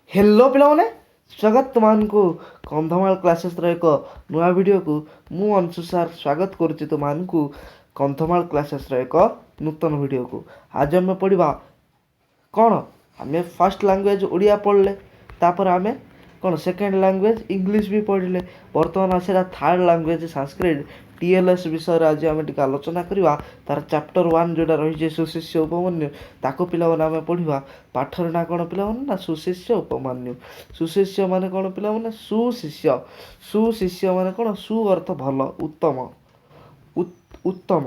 Hello ପିଲାମାନେ, ସ୍ୱାଗତ ତୁମମାନଙ୍କୁ କନ୍ଧମାଳ କ୍ଲାସେସ୍ର ଏକ ନୂଆ ଭିଡ଼ିଓକୁ। ମୁଁ ଅଂଶୁ ସାର୍ ସ୍ୱାଗତ କରୁଛି ତୁମମାନଙ୍କୁ କନ୍ଧମାଳ କ୍ଲାସେସ୍ର ଏକ ନୂତନ ଭିଡ଼ିଓକୁ। ଆଜି ଆମେ ପଢ଼ିବା କ'ଣ? ଆମେ ଫାର୍ଷ୍ଟ ଲାଙ୍ଗୁଏଜ୍ ଓଡ଼ିଆ ପଢ଼ିଲେ, ତାପରେ ଆମେ କ'ଣ ସେକେଣ୍ଡ ଲାଙ୍ଗୁଏଜ୍ ଇଂଲିଶ ବି ପଢ଼ିଲେ। ବର୍ତ୍ତମାନ ଆସିଲା ଥାର୍ଡ଼ ଲାଙ୍ଗୁଏଜ୍ ସାଂସ୍କ୍ରିଟ, TLS ବିଷୟରେ ଆଜି ଆମେ ଟିକେ ଆଲୋଚନା କରିବା। ତାର ଚାପ୍ଟର 1 ଯେଉଁଟା ରହିଛି, ସୁଶିଷ୍ୟ ଉପମନ୍ୟୁ, ତାକୁ ପିଲାମାନେ ଆମେ ପଢ଼ିବା। ପାଠର ନାଁ କ'ଣ ପିଲାମାନେ? ନା ସୁଶିଷ୍ୟ ଉପମନ୍ୟୁ। ସୁଶିଷ୍ୟ ମାନେ କ'ଣ ପିଲାମାନେ? ସୁଶିଷ୍ୟ। ସୁଶିଷ୍ୟ ମାନେ କ'ଣ? ସୁ ଅର୍ଥ ଭଲ, ଉତ୍ତମ, ଉତ୍ତମ,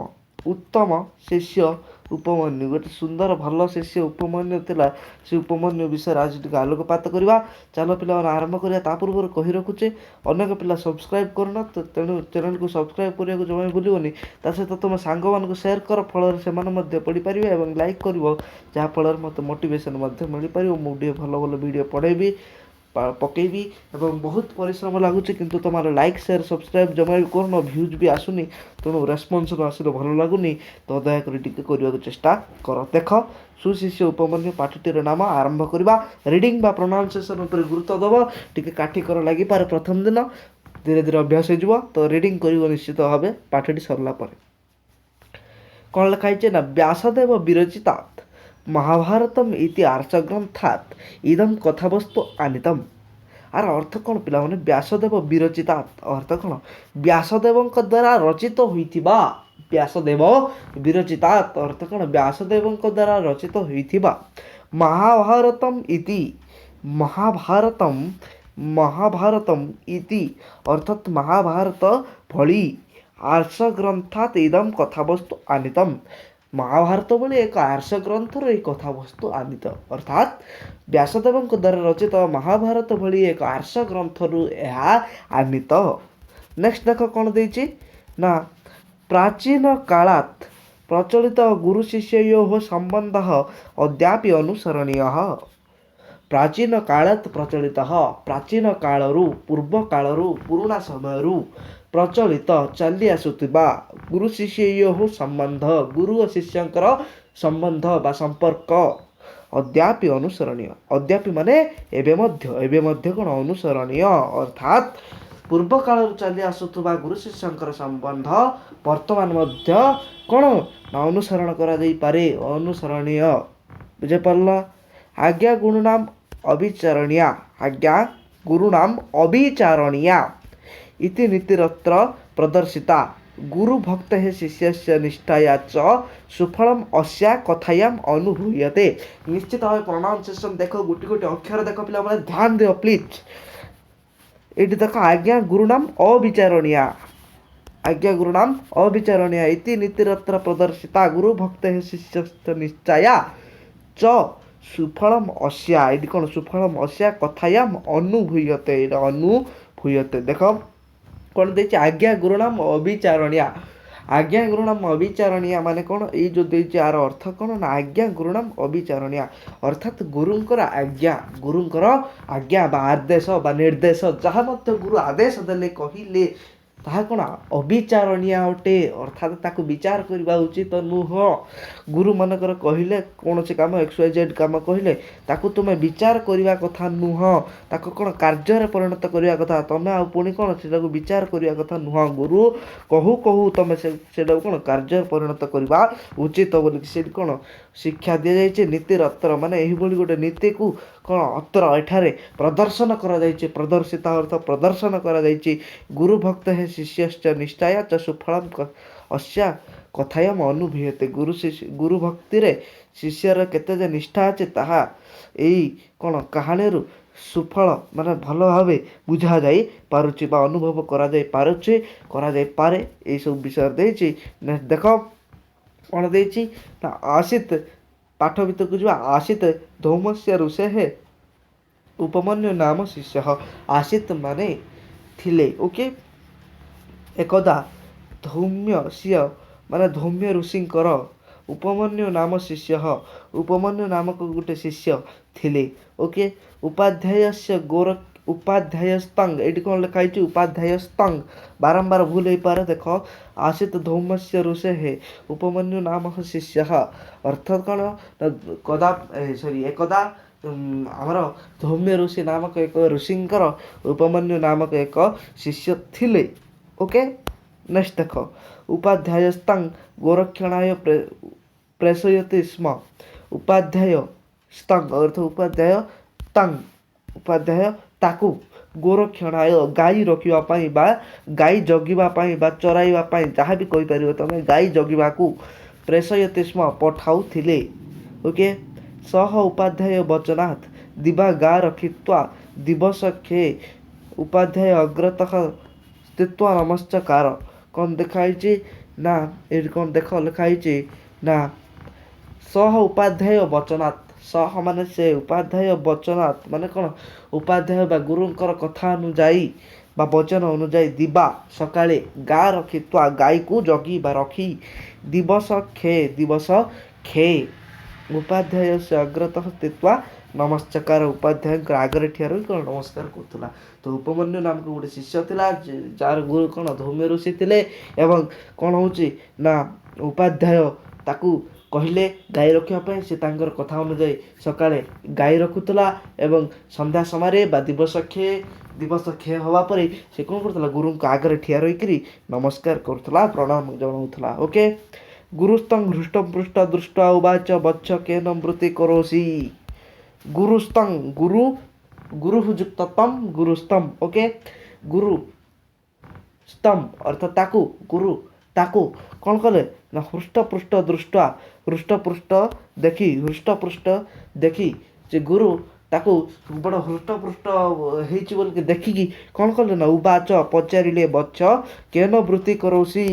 ଉତ୍ତମ ଶିଷ୍ୟ ଉପମନ୍ୟୁ। ଗୋଟେ ସୁନ୍ଦର ଭଲ ଶିଷ୍ୟ ଉପମନ୍ୟୁ ଥିଲା। ସେ ଉପମନ୍ୟୁ ବିଷୟରେ ଆଜି ଟିକେ ଆଲୋକପାତ କରିବା। ଚାଲ ପିଲାମାନେ, ଆରମ୍ଭ କରିବା। ତା ପୂର୍ବରୁ କହି ରଖୁଛେ, ଅନେକ ପିଲା ସବସ୍କ୍ରାଇବ୍ କରୁନ ତ, ତେଣୁ ଚ୍ୟାନେଲକୁ ସବସ୍କ୍ରାଇବ୍ କରିବାକୁ ଜମା ବି ଭୁଲିବନି। ତା ସହିତ ତୁମ ସାଙ୍ଗମାନଙ୍କୁ ସେୟାର କର, ଫଳରେ ସେମାନେ ମଧ୍ୟ ପଢ଼ିପାରିବେ ଏବଂ ଲାଇକ୍ କରିବ, ଯାହାଫଳରେ ମୋତେ ମୋଟିଭେସନ୍ ମଧ୍ୟ ମିଳିପାରିବ। ମୁଁ ଟିକେ ଭଲ ଭଲ ଭିଡ଼ିଓ ପଢ଼େଇବି, ପକେଇବି ଏବଂ ବହୁତ ପରିଶ୍ରମ ଲାଗୁଛି, କିନ୍ତୁ ତୁମର ଲାଇକ୍, ସେୟାର, ସବସ୍କ୍ରାଇବ୍ ଜମା ବି କରୁନ, ଭ୍ୟୁଜ୍ ବି ଆସୁନି। ତେଣୁ ରେସ୍ପନ୍ସ ନ ଆସିଲେ ଭଲ ଲାଗୁନି। ତ ଦୟାକରି ଟିକେ କରିବାକୁ ଚେଷ୍ଟା କର। ଦେଖ, ସୁଶିଷ୍ୟ ଉପମନ୍ୟୁ ପାଠଟିର ନାମ। ଆରମ୍ଭ କରିବା। ରିଡ଼ିଂ ବା ପ୍ରୋନାଉନ୍ସିଏସନ୍ ଉପରେ ଗୁରୁତ୍ୱ ଦେବ। ଟିକେ କାଠିକର ଲାଗିପାରେ ପ୍ରଥମ ଦିନ, ଧୀରେ ଧୀରେ ଅଭ୍ୟାସ ହେଇଯିବ। ତ ରିଡ଼ିଂ କରିବ ନିଶ୍ଚିତ ଭାବେ ପାଠଟି ସରିଲା ପରେ। କ'ଣ ଲେଖା ହେଇଛି ନା, ବ୍ୟାସଦେବ ବିରଚିତାତ୍ ମହାଭାରତମ୍ ଇତି ଆର୍ଷଗ୍ରନ୍ଥାତ୍ ଇଦಂ କଥାବସ୍ତୁ ଆନିତମ୍। ଆର ଅର୍ଥ କ'ଣ ପିଲାମାନେ? ବ୍ୟାସଦେବ ବିରଚିତାତ୍ ଅର୍ଥ କ'ଣ? ବ୍ୟାସଦେବଙ୍କ ଦ୍ୱାରା ରଚିତ ହୋଇଥିବା। ବ୍ୟାସଦେବ ବିରଚିତାତ୍ ଅର୍ଥ କ'ଣ? ବ୍ୟାସଦେବଙ୍କ ଦ୍ୱାରା ରଚିତ ହୋଇଥିବା ମହାଭାରତମ୍ ଇତି, ମହାଭାରତମ୍, ମହାଭାରତମ୍ ଇତି ଅର୍ଥାତ୍ ମହାଭାରତ ଭଳି, ଆର୍ଷଗ୍ରନ୍ଥାତ୍ ଇଦಂ କଥାବସ୍ତୁ ଆନିତମ୍, ମହାଭାରତ ଭଳି ଏକ ଆର୍ଷ ଗ୍ରନ୍ଥରୁ ଏହି କଥାବସ୍ତୁ ଆନିତ। ଅର୍ଥାତ୍ ବ୍ୟାସଦେବଙ୍କ ଦ୍ୱାରା ରଚିତ ମହାଭାରତ ଭଳି ଏକ ଆର୍ଷ ଗ୍ରନ୍ଥରୁ ଏହା ଆନିତ। ନେକ୍ସଟ ଦେଖ କ'ଣ ଦେଇଛି ନା, ପ୍ରାଚୀନ କାଳାତ୍ ପ୍ରଚଳିତ ଗୁରୁ ଶିଷ୍ୟୟୋଃ ସମ୍ବନ୍ଧଃ ଅଦ୍ୟାପି ଅନୁସରଣୀୟଃ। ପ୍ରାଚୀନ କାଳାତ୍ ପ୍ରଚଳିତ, ପ୍ରାଚୀନ କାଳରୁ, ପୂର୍ବ କାଳରୁ, ପୁରୁଣା ସମୟରୁ, ପ୍ରଚଳିତ ଚାଲି ଆସୁଥିବା, ଗୁରୁ ଶିଷ୍ୟୟୋଃ ସମ୍ବନ୍ଧ, ଗୁରୁ ଓ ଶିଷ୍ୟଙ୍କର ସମ୍ବନ୍ଧ ବା ସମ୍ପର୍କ, ଅଦ୍ୟାପି ଅନୁସରଣୀୟ। ଅଦ୍ୟାପି ମାନେ ଏବେ ମଧ୍ୟ, ଏବେ ମଧ୍ୟ କ'ଣ? ଅନୁସରଣୀୟ। ଅର୍ଥାତ୍ ପୂର୍ବ କାଳରୁ ଚାଲି ଆସୁଥିବା ଗୁରୁ ଶିଷ୍ୟଙ୍କର ସମ୍ବନ୍ଧ ବର୍ତ୍ତମାନ ମଧ୍ୟ କ'ଣ ନା ଅନୁସରଣ କରାଯାଇପାରେ, ଅନୁସରଣୀୟ। ବୁଝିପାରିଲ? ଆଜ୍ଞା ଗୁରୁଣାମ ଅବିଚାରଣୀୟା, ଆଜ୍ଞା ଗୁରୁଣାମ ଅବିଚାରଣୀୟା ଇତି ନୀତିରତ୍ର ପ୍ରଦର୍ଶିତା। ଗୁରୁ ଭକ୍ତେଃ ଶିଷ୍ୟସ୍ୟ ନିଷ୍ଠାୟା ଚ ସୁଫଳମ୍ ଅସ୍ୟା କଥାୟାମ୍ ଅନୁଭୂୟତେ। ନିଶ୍ଚିତ ଭାବେ ପ୍ରନାଉନ୍ସିଏସନ୍ ଦେଖ, ଗୋଟି ଗୋଟି ଅକ୍ଷର ଦେଖ ପିଲାମାନେ, ଧ୍ୟାନ ଦିଅ ପ୍ଲିଜ୍। ଏଇଠି ଦେଖ, ଆଜ୍ଞା ଗୁରୁଣାମ ଅବିଚାରଣୀୟା, ଆଜ୍ଞା ଗୁରୁଣାମ ଅବିଚାରଣୀୟା ଇତି ନୀତିରତ୍ର ପ୍ରଦର୍ଶିତା, ଗୁରୁ ଭକ୍ତେଃ ଶିଷ୍ୟସ୍ୟ ନିଷ୍ଠାୟା ଚ ସୁଫଳମ୍ ଅସ୍ୟା, ଏଇଠି କ'ଣ? ସୁଫଳମ୍ ଅସ୍ୟା କଥାୟାମ୍ ଅନୁଭୂୟତେ। ଏଇଟା ଅନୁଭୂୟତେ। ଦେଖ କ'ଣ ଦେଇଛି, ଆଜ୍ଞା ଗୁରୁଣାମ ଅବିଚାରଣୀୟା। ଆଜ୍ଞା ଗୁରୁଣାମ ଅବିଚାରଣୀୟା ମାନେ କ'ଣ? ଏଇ ଯେଉଁ ଦେଇଛି, ଆର ଅର୍ଥ କ'ଣ ନା, ଆଜ୍ଞା ଗୁରୁଣାମ ଅବିଚାରଣୀୟା ଅର୍ଥାତ୍ ଗୁରୁଙ୍କର ଆଜ୍ଞା, ଗୁରୁଙ୍କର ଆଜ୍ଞା ବା ଆଦେଶ ବା ନିର୍ଦ୍ଦେଶ, ଯାହା ମଧ୍ୟ ଗୁରୁ ଆଦେଶ ଦେଲେ, କହିଲେ, ତାହା କ'ଣ? ଅବିଚାରଣୀୟା ଅଟେ। ଅର୍ଥାତ୍ ତାକୁ ବିଚାର କରିବା ଉଚିତ ନୁହଁ। ଗୁରୁମାନଙ୍କର କହିଲେ କୌଣସି କାମ, ଏକ୍ସ ୱାଇ ଜେଡ଼୍ କାମ କହିଲେ, ତାକୁ ତୁମେ ବିଚାର କରିବା କଥା ନୁହଁ। ତାକୁ କ'ଣ କାର୍ଯ୍ୟରେ ପରିଣତ କରିବା କଥା ତମେ, ଆଉ ପୁଣି କ'ଣ ସେଟାକୁ ବିଚାର କରିବା କଥା ନୁହଁ। ଗୁରୁ କହୁ କହୁ ତମେ ସେଇଟାକୁ କ'ଣ କାର୍ଯ୍ୟରେ ପରିଣତ କରିବା ଉଚିତ ବୋଲିକି ସେଇଠି କ'ଣ ଶିକ୍ଷା ଦିଆଯାଇଛି। ନୀତିରତ୍ର ମାନେ ଏହିଭଳି ଗୋଟେ ନୀତିକୁ କ'ଣ ଅତ୍ର ଏଠାରେ ପ୍ରଦର୍ଶନ କରାଯାଇଛି। ପ୍ରଦର୍ଶିତ ଅର୍ଥ ପ୍ରଦର୍ଶନ କରାଯାଇଛି। ଗୁରୁ ଭକ୍ତ ହେ ଶିଷ୍ୟଶ୍ଚ ନିଷ୍ଠାୟା ଚ ସୁଫଳମ୍ ଅସ୍ୟା କଥାୟମ୍ ଅନୁଭୂୟତେ। ଗୁରୁ ଶିଷ୍ୟ, ଗୁରୁ ଭକ୍ତିରେ ଶିଷ୍ୟର କେତେ ଯେ ନିଷ୍ଠା ଅଛି, ତାହା ଏଇ କ'ଣ କାହାଣୀରୁ ସୁଫଳ ମାନେ ଭଲ ଭାବେ ବୁଝାଯାଇ ପାରୁଛି ବା ଅନୁଭବ କରାଯାଇ ପାରୁଛି, କରାଯାଇପାରେ। ଏଇସବୁ ବିଷୟରେ ଦେଇଛି। ନେକ୍ସଟ ଦେଖ କ'ଣ ଦେଇଛି ନା, ଆସିତ, ପାଠ ଭିତରକୁ ଯିବା। ଆସିତ ଧୌମ୍ୟସ୍ୟ ଋଷେଃ ଉପମନ୍ୟୁ ନାମ ଶିଷ୍ୟ। ଆସିତ ମାନେ ଥିଲେ, ଓକେ, ଏକଦା ଧୌମ୍ୟ ସିୟ ମାନେ ଧୌମ୍ୟ ଋଷିଙ୍କର ଉପମନ୍ୟୁ ନାମ ଶିଷ୍ୟ, ଉପମନ୍ୟୁ ନାମକ ଗୋଟେ ଶିଷ୍ୟ ଥିଲେ। ଓକେ, ଉପାଧ୍ୟାୟସ୍ୟ ଗୋର ଉପାଧ୍ୟାୟସ୍ତଂ, ଏଇଠି କ'ଣ ଲେଖା ହେଇଛି? ଉପାଧ୍ୟାୟସ୍ତଂ, ବାରମ୍ବାର ଭୁଲ ହେଇପାରେ। ଦେଖ, ଆସିତ ଧୌମ୍ୟସ୍ୟ ଋଷେଃ ଉପମନ୍ୟୁ ନାମ ଶିଷ୍ୟ ଅର୍ଥାତ୍ କ'ଣ ନା, କଦା, ସରି, ଏକଦା ଆମର ଧୌମ୍ୟ ଋଷି ନାମକ ଏକ ଋଷିଙ୍କର ଉପମନ୍ୟୁ ନାମକ ଏକ ଶିଷ୍ୟ ଥିଲେ। ଓକେ, ନେକ୍ସଟ ଦେଖ, ଉପାଧ୍ୟାୟସ୍ତାଂ ଗୋରକ୍ଷଣାୟ ପ୍ରେଷୟତି ସ୍ମ। ଉପାଧ୍ୟାୟ ସ୍ତଂ ଅର୍ଥ ଉପାଧ୍ୟାୟ, ତାଂ ଉପାଧ୍ୟାୟ ତାକୁ, ଗୋରକ୍ଷଣାୟ ଗାଈ ରଖିବା ପାଇଁ ବା ଗାଈ ଜଗିବା ପାଇଁ ବା ଚରାଇବା ପାଇଁ, ଯାହା ବି କହିପାରିବ ତମେ, ଗାଈ ଜଗିବାକୁ ପ୍ରେଷୟତି ସ୍ମ ପଠାଉଥିଲେ। ଓକେ, ସହ ଉପାଧ୍ୟାୟ ବଚନାଥ ଦିବା ଗା ରଖିତ୍ୱା ଦିବସ ଖେ ଉପାଧ୍ୟାୟ ଅଗ୍ରତଃ ସ୍ଥିତ୍ୱା ନମସ୍କାର। କ'ଣ ଦେଖା ହେଇଛି ନା ଏଇଠି କ'ଣ ଦେଖ ଲେଖା ହେଇଛି ନା ସହ ଉପାଧ୍ୟାୟ ବଚନାଥ, ସହ ମାନେ ସେ, ଉପାଧ୍ୟାୟ ବଚନାଥ ମାନେ କ'ଣ? ଉପାଧ୍ୟାୟ ବା ଗୁରୁଙ୍କର କଥା ଅନୁଯାୟୀ ବା ବଚନ ଅନୁଯାୟୀ, ଦିବା ସକାଳେ, ଗା ରଖିତ୍ୱା ଗାଈକୁ ଜଗି ବା ରଖି, ଦିବସ ଖେ ଦିବସ ଖେ, ଉପାଧ୍ୟାୟ ସେ ଅଗ୍ରତଃ ସ୍ଥିତ୍ୱା ନମସ୍କାର, ଉପାଧ୍ୟାୟଙ୍କର ଆଗରେ ଠିଆ ରହି କ'ଣ ନମସ୍କାର କରୁଥିଲା। ତ ଉପମନ୍ୟୁ ନାମକ ଗୋଟେ ଶିଷ୍ୟ ଥିଲା, ଯାହାର ଗୁରୁ କ'ଣ ଧୌମ୍ୟ ଋଷି ଥିଲେ। ଏବଂ କ'ଣ ହେଉଛି ନା ଉପାଧ୍ୟାୟ ତାକୁ କହିଲେ ଗାଈ ରଖିବା ପାଇଁ, ସେ ତାଙ୍କର କଥା ଅନୁଯାୟୀ ସକାଳେ ଗାଈ ରଖୁଥିଲା ଏବଂ ସନ୍ଧ୍ୟା ସମୟରେ ବା ଦିବସ କ୍ଷୟ ଦିବସ କ୍ଷୟ ହେବା ପରେ ସେ କ'ଣ କରୁଥିଲା? ଗୁରୁଙ୍କ ଆଗରେ ଠିଆ ରହିକରି ନମସ୍କାର କରୁଥିଲା, ପ୍ରଣାମ ଜଣାଉଥିଲା। ଓକେ, ଗୁରୁସ୍ତଂ ହୃଷ୍ଟପୃଷ୍ଟ ଦୃଷ୍ଟ ଉବାଚ ବତ୍ସ କେନ ବୃତ୍ତି କରୋସି। ଗୁରୁସ୍ତଂ ଗୁରୁ, ଗୁରୁଃ ଯୁକ୍ତ ତମ୍ ଗୁରୁସ୍ତମ୍। ଓକେ, ଗୁରୁ ସ୍ତମ୍ ଅର୍ଥାତ୍ ତାକୁ, ଗୁରୁ ତାକୁ କ'ଣ କଲେ ନା ହୃଷ୍ଟପୃଷ୍ଟ ଦୃଷ୍ଟା, ହୃଷ୍ଟପୃଷ୍ଟ ଦେଖି, ହୃଷ୍ଟପୃଷ୍ଟ ଦେଖି ଯେ ଗୁରୁ ତାକୁ ବଡ଼ ହୃଷ୍ଟପୃଷ୍ଟ ହେଇଛି ବୋଲିକି ଦେଖିକି କ'ଣ କଲେ ନା ଉବାଚ ପଚାରିଲେ, ବତ୍ସ କେନ ବୃତ୍ତି କରୋସି,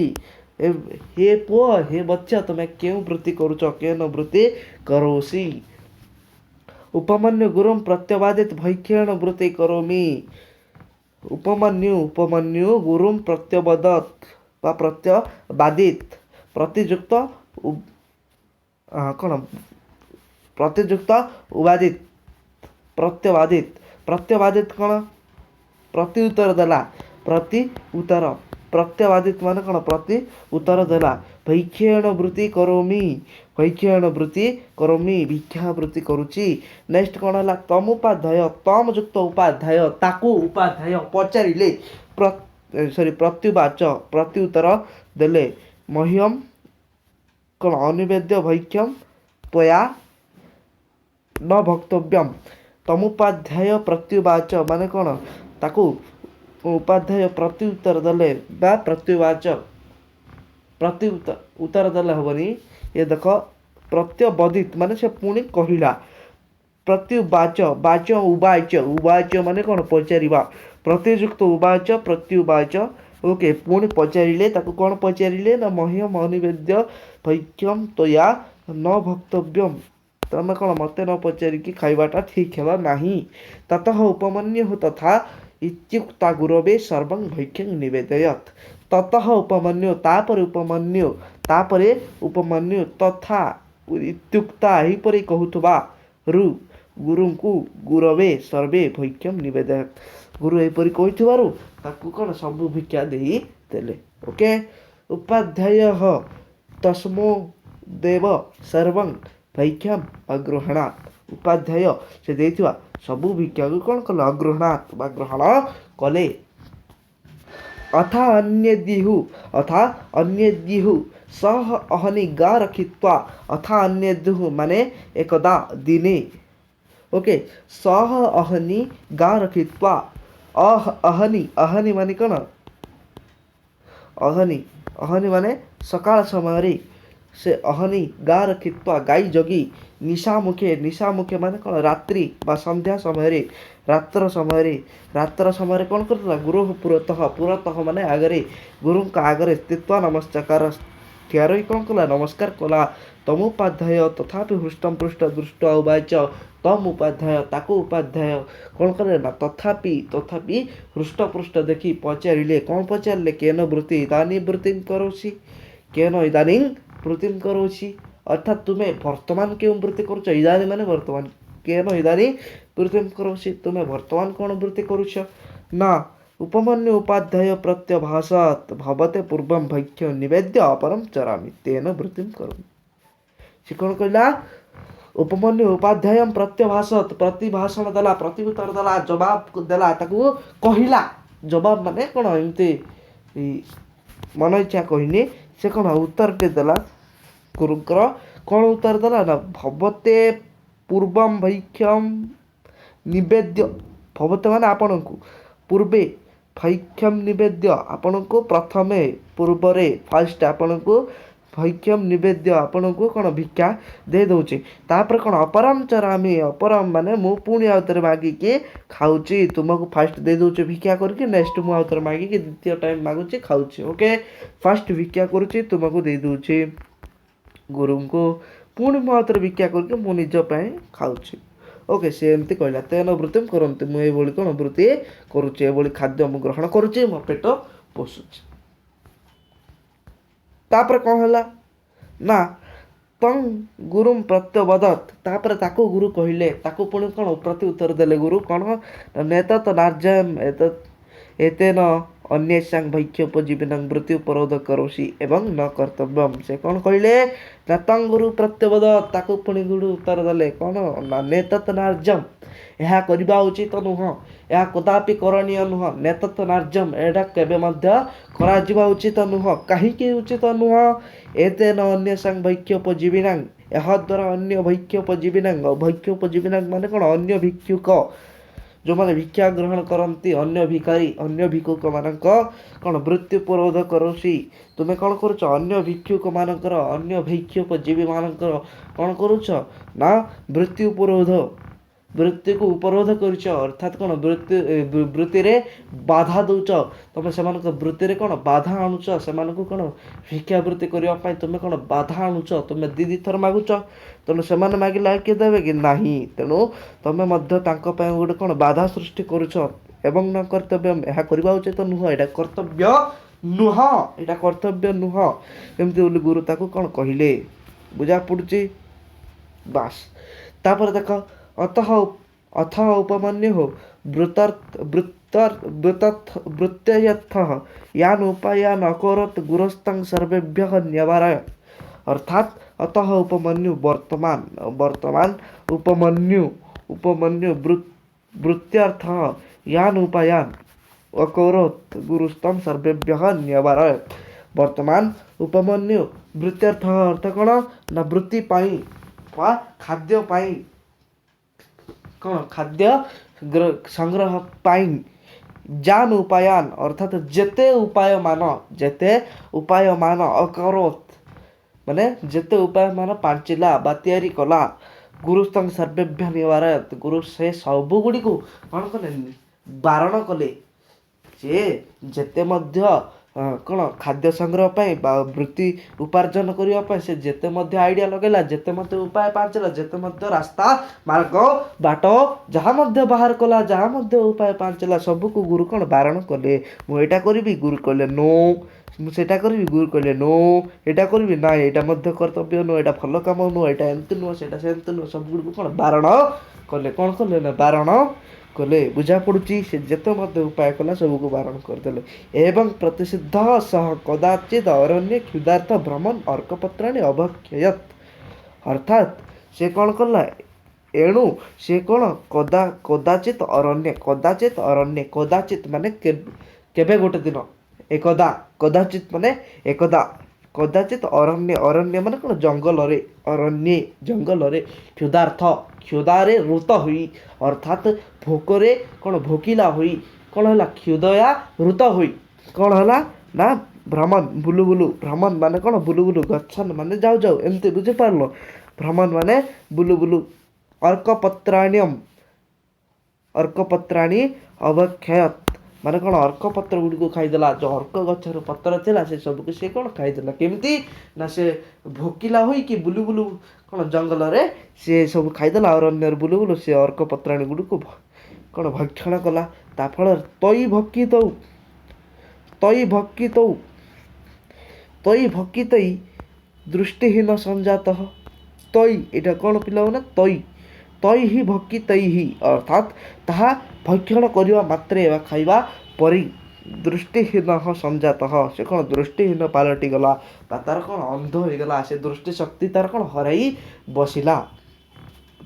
ହେ ପୁଅ, ହେ ବତ୍ସ ତୁମେ କେଉଁ ବୃତ୍ତି କରୁଛ? କେନ ବୃତ୍ତି କରୋସି। ଉପମନ୍ୟୁ ଗୁରୁಂ ପ୍ରତ୍ୟବାଦିତ ଭୈକ୍ଷଣ ବୃତ୍ତି କରୋମି। ଉପମନ୍ୟୁ, ଉପମନ୍ୟୁ ଗୁରୁಂ ପ୍ରତ୍ୟବଦତ ବା ପ୍ରତ୍ୟବାଦିତ, ପ୍ରତିଯୁକ୍ତ କ'ଣ ପ୍ରତିଯୁକ୍ତ ଉବାଦିତ ପ୍ରତ୍ୟବାଦିତ, ପ୍ରତ୍ୟବାଦିତ କ'ଣ ପ୍ରତି ଉତ୍ତର ଦେଲା, ପ୍ରତି ଉତ୍ତର, ପ୍ରତ୍ୟବାଦିତ ମାନେ କ'ଣ ପ୍ରତି ଉତ୍ତର ଦେଲା। ଭୈକ୍ଷଣ ବୃତ୍ତି କରୋମି, ଭୈକ୍ଷଣ ବୃତ୍ତି କରୋମି, ଭିକ୍ଷା ବୃତ୍ତି କରୁଛି। ନେକ୍ସଟ କ'ଣ ହେଲା? ତମ ଉପାଧ୍ୟାୟ, ତମ ଯୁକ୍ତ ଉପାଧ୍ୟାୟ, ତାକୁ ଉପାଧ୍ୟାୟ ପଚାରିଲେ, ସରି ପ୍ରତ୍ୟୁବାଚ ପ୍ରତି ଉତ୍ତର ଦେଲେ, ମହ୍ୟମ କ'ଣ ଅନିବେଦ୍ୟ ଭୈକ୍ଷମ ତ୍ୱୟା ନ ଭକ୍ତବ୍ୟମ। ତମୁପାଧ୍ୟାୟ ପ୍ରତ୍ୟୁବାଚ ମାନେ କ'ଣ? ତାକୁ ଉପାଧ୍ୟାୟ ପ୍ରତି ଉତ୍ତର ଦେଲେ ବା ପ୍ରତ୍ୟୁବାଚ ପ୍ରତି ଉତ୍ତର ଦେଲେ ହେବନି। ଏ ଦେଖ, ପ୍ରତ୍ୟବଦିତ ମାନେ ସେ ପୁଣି କହିଲା, ପ୍ରତ୍ୟୁବାଚ ବାଚ ଉବାଚ, ଉବାଚ ମାନେ କ'ଣ ପଚାରିବା, ପ୍ରତିଯୁକ୍ତ ଉବାଚ ପ୍ରତ୍ୟୁବାଚ। ଓକେ, ପୁଣି ପଚାରିଲେ ତାକୁ, କ'ଣ ପଚାରିଲେ ନା ମହ୍ୟମ ଅନିବେଦ୍ୟ ଭୈକ୍ଷମ ତ୍ୱୟା ନ ଭକ୍ତବ୍ୟମ, ତମେ କ'ଣ ମୋତେ ନ ପଚାରିକି ଖାଇବାଟା ଠିକ୍ ହେଲା ନାହିଁ। ତତଃ ଉପମନ୍ୟୁ ତଥା ଇତ୍ୟୁକ୍ତା ଗୁରବେ ସର୍ବଂ ଭୈକ୍ଷଂ ନିବେଦୟତ୍। ତତଃ ଉପମନ୍ୟୁ ତାପରେ, ଉପମନ୍ୟୁ ତାପରେ, ଉପମନ୍ୟୁ ତଥା ଇତ୍ୟୁକ୍ତା ଏହିପରି କହୁଥିବାରୁ ଗୁରୁଙ୍କୁ, ଗୁରବେ ସର୍ବେ ଭୈକ୍ଷಂ ନିବେଦୟତ୍, ଗୁରୁ ଏହିପରି କହିଥିବାରୁ ତାକୁ କ'ଣ ସବୁ ଭିକ୍ଷା ଦେଇଦେଲେ। ଓକେ, ଉପାଧ୍ୟାୟ ତସ୍ମୋ ଦେବ ସର୍ବଂ ଭୈକ୍ଷମ୍ ଅଗୃହଣାତ୍। ଉପାଧ୍ୟାୟ ସେ ଦେଇଥିବା ସବୁ ଭିକ୍ଷାକୁ କ'ଣ କଲେ? ଅଗୃହଣାତ୍ ବା ଗ୍ରହଣ କଲେ। ଅଥା ଅନ୍ୟଦିହୁ, ଅଥା ଅନ୍ୟଦିହୁ ସହ ଅହନି ଗା ରଖିତ୍ୱା, ଅଥା ଅନ୍ୟଦିହୁ ମାନେ ଏକଦା ଦିନେ। ଓକେ, ସହ ଅହନି ଗା ରଖିତ୍ୱା, ଅହ ଅହନି, ଅହନି ମାନେ କ'ଣ? ଅହନି, ଅହନି ମାନେ ସକାଳ ସମୟରେ ସେ ଅହନି ଗା ରଖିତ୍ୱା ଗାଈ ଜଗି, ନିଶାମୁଖେ, ନିଶାମୁଖେ ମାନେ କ'ଣ ରାତ୍ରି ବା ସନ୍ଧ୍ୟା ସମୟରେ, ରାତ୍ର ସମୟରେ, ରାତ୍ର ସମୟରେ କ'ଣ କରୁଥିଲା? ଗୁରୁ ପୁରତଃ, ପୁରତଃ ମାନେ ଆଗରେ, ଗୁରୁଙ୍କ ଆଗରେ ସ୍ଥିତ୍ୱା ନମସ୍କାର ଠିଆ ରହି କ'ଣ କଲା? ନମସ୍କାର କଲା। ତମୁପାଧ୍ୟାୟ ତଥାପି ହୃଷ୍ଟମ ପୃଷ୍ଟ ଦୃଷ୍ଟ ଉବାଚ, ତମ ଉପାଧ୍ୟାୟ ତାକୁ ଉପାଧ୍ୟାୟ କ'ଣ କଲେ ନା ତଥାପି, ତଥାପି ହୃଷ୍ଟପୃଷ୍ଟ ଦେଖି ପଚାରିଲେ। କ'ଣ ପଚାରିଲେ? କେନ ବୃତ୍ତି ଇଦାନୀ ବୃତ୍ତି କରୋସି, କେନ ଇଦାନୀ ବୃତ୍ତି କରୋସି, ଅର୍ଥାତ୍ ତୁମେ ବର୍ତ୍ତମାନ କେଉଁ ବୃତ୍ତି କରୁଛ? ଇଦାନୀ ମାନେ ବର୍ତ୍ତମାନ, କେନ ଇଦାନୀ ବୃତ୍ତି କରୋସି, ତୁମେ ବର୍ତ୍ତମାନ କ'ଣ ବୃତ୍ତି କରୁଛ ନା? ଉପମନ୍ୟୁ ଉପାଧ୍ୟାୟ ପ୍ରତ୍ୟଭାସତ୍ ଭବତେ ପୂର୍ବಂ ଭୈକ୍ଷ ନିବେଦ୍ୟ ଅପରಂ ଚରାମି ତେନ ବୃତ୍ତିಂ କରୋମି। ସେ କ'ଣ କହିଲା? ଉପମନ୍ୟୁ ଉପାଧ୍ୟାୟମ୍ ପ୍ରତ୍ୟଭାଷତ, ପ୍ରତିଭାଷଣ ଦେଲା, ପ୍ରତିଉତ୍ତର ଦେଲା, ଜବାବ ଦେଲା, ତାକୁ କହିଲା। ଜବାବ ମାନେ କ'ଣ ଏମିତି ମନ ଇଚ୍ଛା କହିନି, ସେ କ'ଣ ଉତ୍ତରଟେ ଦେଲା ଗୁରୁଙ୍କର। କ'ଣ ଉତ୍ତର ଦେଲା ନା ଭବତେ ପୂର୍ବମ୍ ଭୈକ୍ଷମ୍ ନିବେଦ୍ୟ। ଭବତେ ମାନେ ଆପଣଙ୍କୁ, ପୂର୍ବେ ଭୈକ୍ଷମ୍ ନିବେଦ୍ୟ ଆପଣଙ୍କୁ ପ୍ରଥମେ, ପୂର୍ବରେ ଫାଷ୍ଟ ଆପଣଙ୍କୁ ଭୈକ୍ଷମ୍ ନିବେଦ୍ୟ ଆପଣଙ୍କୁ କ'ଣ ଭିକ୍ଷା ଦେଇ ଦେଉଛି। ତାପରେ କ'ଣ ଅପରମ୍ ଚରାମି, ଅପରମ୍ ମାନେ ମୁଁ ପୁଣି ଆଉ ଥରେ ମାଗିକି ଖାଉଛି। ତୁମକୁ ଫାଷ୍ଟ ଦେଇ ଦେଉଛି ଭିକ୍ଷା କରିକି, ନେକ୍ସଟ ମୁଁ ଆଉ ଥରେ ମାଗିକି ଦ୍ୱିତୀୟ ଟାଇମ୍ ମାଗୁଛି ଖାଉଛି। ଓକେ, ଫାଷ୍ଟ ଭିକ୍ଷା କରୁଛି ତୁମକୁ ଦେଇ ଦେଉଛି ଗୁରୁଙ୍କୁ, ପୁଣି ମୁଁ ଆଉ ଥରେ ଭିକ୍ଷା କରିକି ମୁଁ ନିଜ ପାଇଁ ଖାଉଛି। ଓକେ, ସେ ଏମିତି କହିଲା। ତେନ ବୃତ୍ତିም କରନ୍ତି, ମୁଁ ଏଇଭଳି କ'ଣ ବୃତ୍ତି କରୁଛି, ଏଭଳି ଖାଦ୍ୟ ମୁଁ ଗ୍ରହଣ କରୁଛି, ମୋ ପେଟ ପୋଷୁଛି। ତାପରେ କ'ଣ ହେଲା ନା ତଂ ଗୁରୁମ୍ ପ୍ରତ୍ୟବଦତ୍। ତାପରେ ତାକୁ ଗୁରୁ କହିଲେ, ତାକୁ ପୁଣି କ'ଣ ପ୍ରତି ଉତ୍ତର ଦେଲେ ଗୁରୁ କ'ଣ ନା ନେତତ୍ ନାର୍ଯ୍ୟମ୍ ଏତତ୍ ଏତେନ ଅନ୍ୟେଷାଂ ଭୈକ୍ଷୋପଜୀବିନଂ ବୃତ୍ତି ଉପରୋଧ କରୋଷି ଏବଂ ନ କର୍ତ୍ତବ୍ୟମ୍। ସେ କ'ଣ କହିଲେ ନା ତଂ ଗୁରୁ ପ୍ରତ୍ୟବଦତ୍, ତାକୁ ପୁଣି ଗୁରୁ ଉତ୍ତର ଦେଲେ କ'ଣ ନା ନେତତ୍ ନାର୍ଯ୍ୟମ୍, ଏହା କରିବା ଉଚିତ ନୁହଁ, ଏହା କଦାପି କରଣୀୟ ନୁହଁ। ନେତତ୍ ନାର୍ଯ୍ୟମ୍, ଏଇଟା କେବେ ମଧ୍ୟ କରାଯିବା ଉଚିତ ନୁହଁ। କାହିଁକି ଉଚିତ ନୁହଁ? ଏତେନ ଅନ୍ୟେଷାଂ ଭୈକ୍ଷୋପଜୀବିନାଂ, ଏହାଦ୍ୱାରା ଅନ୍ୟ ଭୈକ୍ଷୋପଜୀବିନାଂ, ଭୈକ୍ଷୋପଜୀବିନାଂ ମାନେ କ'ଣ ଅନ୍ୟ ଭିକ୍ଷୁକ, ଯେଉଁମାନେ ଭିକ୍ଷା ଗ୍ରହଣ କରନ୍ତି, ଅନ୍ୟ ଭିକାରୀ, ଅନ୍ୟ ଭିକ୍ଷୁକମାନଙ୍କ କ'ଣ ବୃତ୍ତି ଉପରୋଧ କରୁଛି। ତୁମେ କ'ଣ କରୁଛ? ଅନ୍ୟ ଭିକ୍ଷୁକମାନଙ୍କର, ଅନ୍ୟ ଭିକ୍ଷୁପଜୀବୀମାନଙ୍କର କ'ଣ କରୁଛ ନା ବୃତ୍ତି ଉପରୋଧ, ବୃତ୍ତିକୁ ଉପରୋଧ କରୁଛ। ଅର୍ଥାତ୍ କ'ଣ ବୃତ୍ତିରେ ବାଧା ଦେଉଛ। ତୁମେ ସେମାନଙ୍କ ବୃତ୍ତିରେ କ'ଣ ବାଧା ଆଣୁଛ, ସେମାନଙ୍କୁ କ'ଣ ଭିକ୍ଷାବୃତ୍ତି କରିବା ପାଇଁ ତୁମେ କ'ଣ ବାଧା ଆଣୁଛ। ତୁମେ ଦୁଇ ଦୁଇ ଥର ମାଗୁଛ, ତେଣୁ ସେମାନେ ମାଗିଲେ କିଏ ଦେବେ କି ନାହିଁ। ତେଣୁ ତୁମେ ମଧ୍ୟ ତାଙ୍କ ପାଇଁ ଗୋଟେ କ'ଣ ବାଧା ସୃଷ୍ଟି କରୁଛ। ଏବଂ ନ କର୍ତ୍ତବ୍ୟ, ଏହା କରିବା ଉଚିତ ନୁହଁ, ଏଇଟା କର୍ତ୍ତବ୍ୟ ନୁହଁ, ଏଇଟା କର୍ତ୍ତବ୍ୟ ନୁହଁ, ଏମିତି ବୋଲି ଗୁରୁ ତାକୁ କ'ଣ କହିଲେ। ବୁଝା ପଡ଼ୁଛି? ବାସ୍। ତାପରେ ଦେଖ, ଅତଃ ଅଥ ଉପମନ୍ୟୁଃ ବୃତ୍ୟୟଥଃ ୟାନ୍ ଉପାୟାନ୍ ଅକରୋତ୍ ଗୁରସ୍ତଂ ସର୍ବେଭ୍ୟଃ ନ୍ୟବାରୟ। ଅର୍ଥାତ୍ ଅତଃ ଉପମନ୍ୟୁ ବର୍ତ୍ତମାନ, ବର୍ତ୍ତମାନ ଉପମନ୍ୟୁ, ଉପମନ୍ୟୁ ବୃତ୍ୟର୍ଥଃ ୟାନ୍ ଉପାୟାନ୍ ଅକରୋତ୍ ଗୁରୁସ୍ତଂ ସର୍ବେଭ୍ୟଃ ନ୍ୟବାରୟ। ବର୍ତ୍ତମାନ ଉପମନ୍ୟୁ ବୃତ୍ୟର୍ଥ ଅର୍ଥ କ'ଣ ନା ବୃତ୍ତି ପାଇଁ ବା ଖାଦ୍ୟ ପାଇଁ, କ'ଣ ଖାଦ୍ୟ ସଂଗ୍ରହ ପାଇଁ ଯାନ୍ ଉପାୟାନ ଅର୍ଥାତ୍ ଯେତେ ଉପାୟମାନ, ଯେତେ ଉପାୟମାନ ଅକରୋତ୍ ମାନେ ଯେତେ ଉପାୟମାନ ପାଞ୍ଚିଲା ବା ତିଆରି କଲା, ଗୁରୁସ୍ତଂ ସର୍ବେଭ୍ୟ ନିବାରୟତ୍, ଗୁରୁ ସେ ସବୁଗୁଡ଼ିକୁ କ'ଣ କଲେ? ବାରଣ କଲେ। ସେ ଯେତେ ମଧ୍ୟ କ'ଣ ଖାଦ୍ୟ ସଂଗ୍ରହ ପାଇଁ ବା ବୃତ୍ତି ଉପାର୍ଜନ କରିବା ପାଇଁ ସେ ଯେତେ ମଧ୍ୟ ଆଇଡ଼ିଆ ଲଗାଇଲା, ଯେତେ ମଧ୍ୟ ଉପାୟ ପାଞ୍ଚିଲା, ଯେତେ ମଧ୍ୟ ରାସ୍ତା ମାର୍ଗ ବାଟ ଯାହା ମଧ୍ୟ ବାହାର କଲା, ଯାହା ମଧ୍ୟ ଉପାୟ ପାଞ୍ଚିଲା, ସବୁକୁ ଗୁରୁ କ'ଣ ବାରଣ କଲେ। ମୁଁ ଏଇଟା କରିବି, ଗୁରୁ କହିଲେ ନୋ। ମୁଁ ସେଇଟା କରିବି, ଗୁରୁ କହିଲେ ନୋ। ଏଇଟା କରିବି, ନା ଏଇଟା ମଧ୍ୟ କର୍ତ୍ତବ୍ୟ ନୁହଁ, ଏଇଟା ଭଲ କାମ ନୁହଁ, ଏଇଟା ଏମିତି ନୁହଁ, ସେଇଟା ସେମିତି ନୁହଁ, ସବୁଗୁଡ଼ିକୁ କ'ଣ ବାରଣ କଲେ। କ'ଣ କଲେ ନା ବାରଣ କଲେ। ବୁଝା ପଡ଼ୁଛି? ସେ ଯେତେ ମଧ୍ୟ ଉପାୟ କଲା ସବୁକୁ ବାରଣ କରିଦେଲେ। ଏବଂ ପ୍ରତିଷିଦ୍ଧ ସହ କଦାଚିତ ଅରଣ୍ୟ କ୍ଷୁଧାର୍ଥ ଭ୍ରମଣ ଅର୍କପତ୍ରାଣୀ ଅଭକ୍ଷୟତ୍। ଅର୍ଥାତ୍ ସେ କ'ଣ କଲା? ଏଣୁ ସେ କ'ଣ କଦାଚିତ ଅରଣ୍ୟ, କଦାଚିତ ଅରଣ୍ୟ, କଦାଚିତ ମାନେ କେବେ ଗୋଟେ ଦିନ, ଏକଦା, କଦାଚିତ ମାନେ ଏକଦା, କଦାଚିତ ଅରଣ୍ୟ, ଅରଣ୍ୟ ମାନେ କ'ଣ ଜଙ୍ଗଲରେ, ଅରଣ୍ୟେ ଜଙ୍ଗଲରେ, କ୍ଷୁଧାର୍ଥ କ୍ଷୁଧାରେ ଋତ ହୋଇ, ଅର୍ଥାତ୍ ଭୋକରେ କ'ଣ ଭୋକିଲା ହୋଇ, କ'ଣ ହେଲା କ୍ଷୁଦୟା ଋତ ହୋଇ, କ'ଣ ହେଲା ନା ଭ୍ରମଣ ବୁଲୁ ବୁଲୁ, ଭ୍ରମଣ ମାନେ କ'ଣ ବୁଲୁ ବୁଲୁ, ଗଚ୍ଛନ ମାନେ ଯାଉ ଯାଉ, ଏମିତି ବୁଝିପାରିଲ? ଭ୍ରମଣ ମାନେ ବୁଲୁ ବୁଲୁ। ଅର୍କପତ୍ରାଣ୍ୟମ୍, ଅର୍କପତ୍ରାଣୀ ଅବକ୍ଷୟତ୍ ମାନେ କ'ଣ ଅର୍କପତ୍ର ଗୁଡ଼ିକୁ ଖାଇଦେଲା। ଯେଉଁ ଅର୍କ ଗଛର ପତ୍ର ଥିଲା ସେ ସବୁକୁ ସେ କ'ଣ ଖାଇଦେଲା। କେମିତି ନା ସେ ଭୋକିଲା ହୋଇକି ବୁଲୁ ବୁଲୁ କ'ଣ ଜଙ୍ଗଲରେ ସେ ସବୁ ଖାଇଦେଲା। ଅରଣ୍ୟରେ ବୁଲୁ ବୁଲୁ ସେ ଅର୍କପତ୍ରାଣୀ ଗୁଡ଼ିକୁ କ'ଣ ଭକ୍ଷଣ କଲା। ତା ଫଳରେ ତଇ ଭକ୍ଷିତଉ, ତଇ ଭକ୍ଷିତଉ, ତଇ ଭକ୍ଷିତଇ ଦୃଷ୍ଟିହୀନ ସଞ୍ଜାତଃ। ତଇ ଏଇଟା କ'ଣ ପିଲାମାନେ? ତଇ, ତଇ ହି ଭକ୍ଷିତଇ ହି ଅର୍ଥାତ୍ ତାହା ଭକ୍ଷଣ କରିବା ମାତ୍ରେ ବା ଖାଇବା ପରି ଦୃଷ୍ଟିହୀନ ସଞ୍ଜାତଃ, ସେ କ'ଣ ଦୃଷ୍ଟିହୀନ ପାଲଟିଗଲା ବା ତାର କ'ଣ ଅନ୍ଧ ହୋଇଗଲା, ସେ ଦୃଷ୍ଟି ଶକ୍ତି ତାର କ'ଣ ହରାଇ ବସିଲା।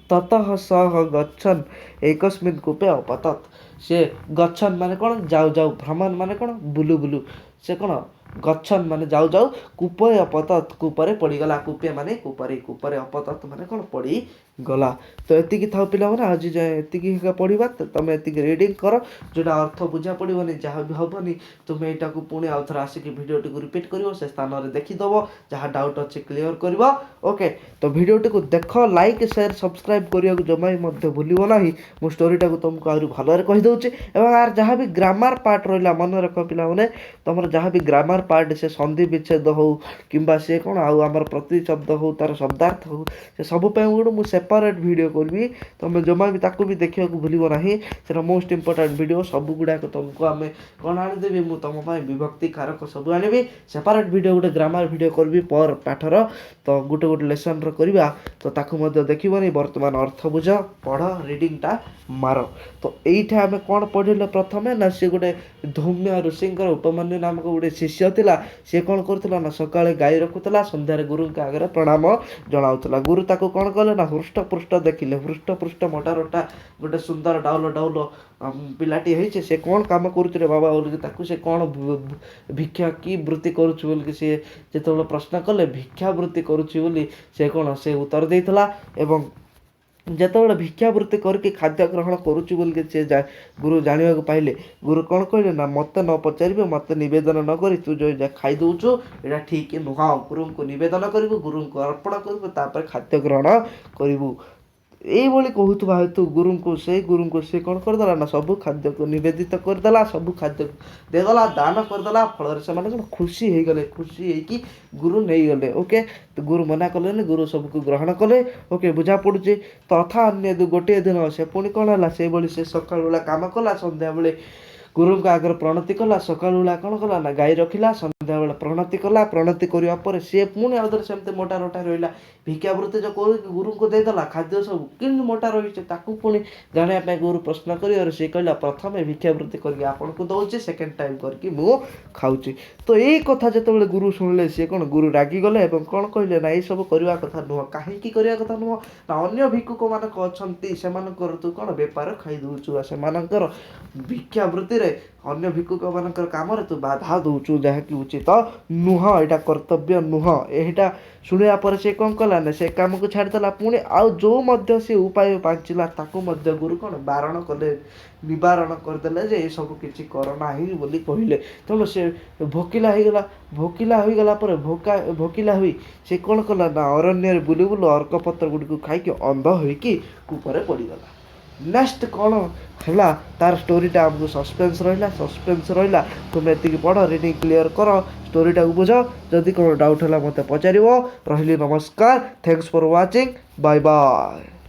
ତତଃ ସହ ଗଚ୍ଛନ୍ ଏକସ୍ମିନ୍ କୂପେ ଅପତତ୍। ସେ ଗଚ୍ଛନ୍ ମାନେ କ'ଣ? ଯାଉ ଯାଉ। ଭ୍ରମଣ ମାନେ କ'ଣ? ବୁଲୁ ବୁଲୁ। ସେ କ'ଣ? ଗଚ୍ଛନ୍ ମାନେ ଯାଉ ଯାଉ, କୂପେ ଅପତତ୍, କୂପରେ ପଡ଼ିଗଲା। କୂପେ ମାନେ କୂପରେ, କୂପରେ ଅପତତ୍ ମାନେ କ'ଣ? ପଡ଼ିଗଲା। ତ ଏତିକି ଥାଉ ପିଲାମାନେ, ଆଜି ଯାଏ ଏତିକି ପଢ଼ିବା। ତ ତମେ ଏତିକି ରିଡ଼ିଂ କର। ଯେଉଁଟା ଅର୍ଥ ବୁଝା ପଡ଼ିବନି, ଯାହା ବି ହେବନି, ତୁମେ ଏଇଟାକୁ ପୁଣି ଆଉ ଥରେ ଆସିକି ଭିଡ଼ିଓଟିକୁ ରିପିଟ୍ କରିବ, ସେ ସ୍ଥାନରେ ଦେଖିଦେବ, ଯାହା ଡାଉଟ୍ ଅଛି କ୍ଲିଅର୍ କରିବ। ଓକେ, ତ ଭିଡ଼ିଓଟିକୁ ଦେଖ, ଲାଇକ୍, ସେୟାର, ସବସ୍କ୍ରାଇବ୍ କରିବାକୁ ଜମା ବି ମଧ୍ୟ ଭୁଲିବ ନାହିଁ। ମୁଁ ଷ୍ଟୋରିଟାକୁ ତୁମକୁ ଆହୁରି ଭଲରେ କହିଦେଉଛି ଏବଂ ଆର ଯାହା ବି ଗ୍ରାମାର ପାର୍ଟ ରହିଲା, ମନେ ରଖ ପିଲାମାନେ, ତୁମର ଯାହା ବି ଗ୍ରାମାର ପାର୍ଟ, ସେ ସନ୍ଧି ବିଚ୍ଛେଦ ହଉ କିମ୍ବା ସେ କ'ଣ ଆଉ ଆମର ପ୍ରତିଶବ୍ଦ ହଉ, ତା'ର ଶବ୍ଦାର୍ଥ ହଉ, ସେ ସବୁ ପାଇଁ ଗୋଟେ ମୁଁ ସେପାରେଟ୍ ଭିଡ଼ିଓ କରିବି। ତୁମେ ଜମା ବି ତାକୁ ବି ଦେଖିବାକୁ ଭୁଲିବ ନାହିଁ। ସେଇଟା ମୋଷ୍ଟ ଇମ୍ପୋର୍ଟାଣ୍ଟ ଭିଡ଼ିଓ। ସବୁ ଗୁଡ଼ାକ ତୁମକୁ ଆମେ କ'ଣ ଆଣିଦେବି ମୁଁ ତୁମ ପାଇଁ, ବିଭକ୍ତି, କାରକ ସବୁ ଆଣିବି। ସେପାରେଟ୍ ଭିଡ଼ିଓ, ଗୋଟେ ଗ୍ରାମାର ଭିଡ଼ିଓ କରିବି ପର୍ ପାଠର। ତ ଗୋଟେ ଗୋଟେ ଲେସନ୍ର କରିବା, ତ ତାକୁ ମଧ୍ୟ ଦେଖିବନି। ବର୍ତ୍ତମାନ ଅର୍ଥ ବୁଝ, ପଢ଼, ରିଡ଼ିଂଟା ମାର। ତ ଏଇଠି ଆମେ କ'ଣ ପଢ଼ିଲେ ପ୍ରଥମେ ନା, ସେ ଗୋଟେ ଧୌମ୍ୟ ଋଷିଙ୍କର ଉପମନ୍ୟୁ ନାମକ ଗୋଟେ ଶିଷ୍ୟ ଥିଲା। ସିଏ କ'ଣ କରୁଥିଲା ନା, ସକାଳେ ଗାଈ ରଖୁଥିଲା, ସନ୍ଧ୍ୟାରେ ଗୁରୁଙ୍କ ଆଗରେ ପ୍ରଣାମ ଜଣାଉଥିଲା। ଗୁରୁ ତାକୁ କ'ଣ କଲେ ନା, ହୃଷ୍ଟପୃଷ୍ଟ ଦେଖିଲେ। ହୃଷ୍ଟପୃଷ୍ଟ, ମୋଟା ରୋଟା, ଗୋଟେ ସୁନ୍ଦର ଡାଉଲ ଡାଉଲ ପିଲାଟି ହେଇଛି। ସେ କ'ଣ କାମ କରୁଛି ରେ ବାବା ବୋଲିକି ତାକୁ, ସେ କ'ଣ ଭିକ୍ଷା କି ବୃତ୍ତି କରୁଛୁ ବୋଲିକି ସିଏ ଯେତେବେଳେ ପ୍ରଶ୍ନ କଲେ, ଭିକ୍ଷା ବୃତ୍ତି କରୁଛି ବୋଲି ସେ କ'ଣ ସେ ଉତ୍ତର ଦେଇଥିଲା। ଏବଂ ଯେତେବେଳେ ଭିକ୍ଷାବୃତ୍ତି କରିକି ଖାଦ୍ୟ ଗ୍ରହଣ କରୁଛି ବୋଲିକି ସେ ଗୁରୁ ଜାଣିବାକୁ ପାଇଲେ, ଗୁରୁ କ'ଣ କହିଲେ ନା, ମୋତେ ନ ପଚାରିବେ, ମୋତେ ନିବେଦନ ନ କରି ତୁ ଯେଉଁ ଖାଇ ଦେଉଛୁ, ଏଇଟା ଠିକ୍ ନୁହଁ। ଗୁରୁଙ୍କୁ ନିବେଦନ କରିବୁ, ଗୁରୁଙ୍କୁ ଅର୍ପଣ କରିବୁ, ତାପରେ ଖାଦ୍ୟ ଗ୍ରହଣ କରିବୁ। ଏଇଭଳି କହୁଥିବା ହେତୁ ଗୁରୁଙ୍କୁ, ସେଇ ଗୁରୁଙ୍କୁ ସେ କ'ଣ କରିଦେଲା ନା, ସବୁ ଖାଦ୍ୟକୁ ନିବେଦିତ କରିଦେଲା, ସବୁ ଖାଦ୍ୟ ଦେଇଦେଲା, ଦାନ କରିଦେଲା। ଫଳରେ ସେମାନେ କ'ଣ ଖୁସି ହେଇଗଲେ। ଖୁସି ହେଇକି ଗୁରୁ ନେଇଗଲେ। ଓକେ, ତ ଗୁରୁ ମନା କଲେନି, ଗୁରୁ ସବୁକୁ ଗ୍ରହଣ କଲେ। ଓକେ, ବୁଝା ପଡ଼ୁଛି? ତଥା ଅନ୍ୟ ଗୋଟିଏ ଦିନ ସେ ପୁଣି କ'ଣ ହେଲା, ସେଇଭଳି ସେ ସକାଳୁ ବେଳା କାମ କଲା, ସନ୍ଧ୍ୟାବେଳେ ଗୁରୁଙ୍କ ଆଗରେ ପ୍ରଣତି କଲା। ସକାଳୁ ବେଳା କ'ଣ କଲା ନା, ଗାଈ ରଖିଲା, ସନ୍ଧ୍ୟାବେଳେ ପ୍ରଣତି କଲା। ପ୍ରଣତି କରିବା ପରେ ସିଏ ପୁଣି ଆଉ ଥରେ ସେମିତି ମୋଟା ରୋଟା ରହିଲା। ଭିକ୍ଷାବୃତ୍ତି ଯେଉଁ କରିକି ଗୁରୁଙ୍କୁ ଦେଇଦେଲା ଖାଦ୍ୟ ସବୁ, କେମିତି ମୋଟା ରହିଛି ତାକୁ ପୁଣି ଜାଣିବା ପାଇଁ ଗୁରୁ ପ୍ରଶ୍ନ କରିବାରୁ ସିଏ କହିଲା, ପ୍ରଥମେ ଭିକ୍ଷାବୃତ୍ତି କରିକି ଆପଣଙ୍କୁ ଦେଉଛି, ସେକେଣ୍ଡ ଟାଇମ୍ କରିକି ମୁଁ ଖାଉଛି। ତ ଏଇ କଥା ଯେତେବେଳେ ଗୁରୁ ଶୁଣିଲେ, ସିଏ କ'ଣ ଗୁରୁ ରାଗିଗଲେ ଏବଂ କ'ଣ କହିଲେ ନା, ଏଇସବୁ କରିବା କଥା ନୁହଁ। କାହିଁକି କରିବା କଥା ନୁହଁ ନା, ଅନ୍ୟ ଭିକ୍ଷୁକମାନଙ୍କ ଅଛନ୍ତି, ସେମାନଙ୍କର ତୁ କ'ଣ ବେପାର ଖାଇ ଦେଉଛୁ ବା ସେମାନଙ୍କର ଭିକ୍ଷାବୃତ୍ତିରେ ଅନ୍ୟ ଭିକ୍ଷୁକମାନଙ୍କର କାମରେ ତୁ ବାଧା ଦେଉଛୁ, ଯାହାକି ଉଚିତ ନୁହଁ, ଏଇଟା କର୍ତ୍ତବ୍ୟ ନୁହଁ। ଏଇଟା ଶୁଣିବା ପରେ ସେ କ'ଣ କଲା ନା, ସେ କାମକୁ ଛାଡ଼ିଦେଲା। ପୁଣି ଆଉ ଯେଉଁ ମଧ୍ୟ ସେ ଉପାୟ ପାଞ୍ଚିଲା, ତାକୁ ମଧ୍ୟ ଗୁରୁ କ'ଣ ବାରଣ କଲେ, ନିବାରଣ କରିଦେଲେ ଯେ ଏସବୁ କିଛି କର ନାହିଁ ବୋଲି କହିଲେ। ତେଣୁ ସେ ଭୋକିଲା ହେଇଗଲା। ଭୋକିଲା ହୋଇଗଲା ପରେ ଭୋକିଲା ହୋଇ ସେ କ'ଣ କଲା ନା, ଅରଣ୍ୟରେ ବୁଲୁ ବୁଲୁ ଅର୍କପତ୍ର ଗୁଡ଼ିକୁ ଖାଇକି ଅନ୍ଧ ହୋଇକି କୂପରେ ପଡ଼ିଗଲା। ନେକ୍ସଟ କ'ଣ ହେଲା ତାର ଷ୍ଟୋରିଟା ଆମକୁ ସସ୍ପେନ୍ସ ରହିଲା, ସସ୍ପେନ୍ସ ରହିଲା। ତୁମେ ଏତିକି ପଢ଼, ରିଡ଼ିଂ କ୍ଲିଅର୍ କର, ଷ୍ଟୋରିଟାକୁ ବୁଝ। ଯଦି କ'ଣ ଡାଉଟ୍ ହେଲା ମୋତେ ପଚାରିବ। ରହିଲି, ନମସ୍କାର। Thanks for watching, bye bye.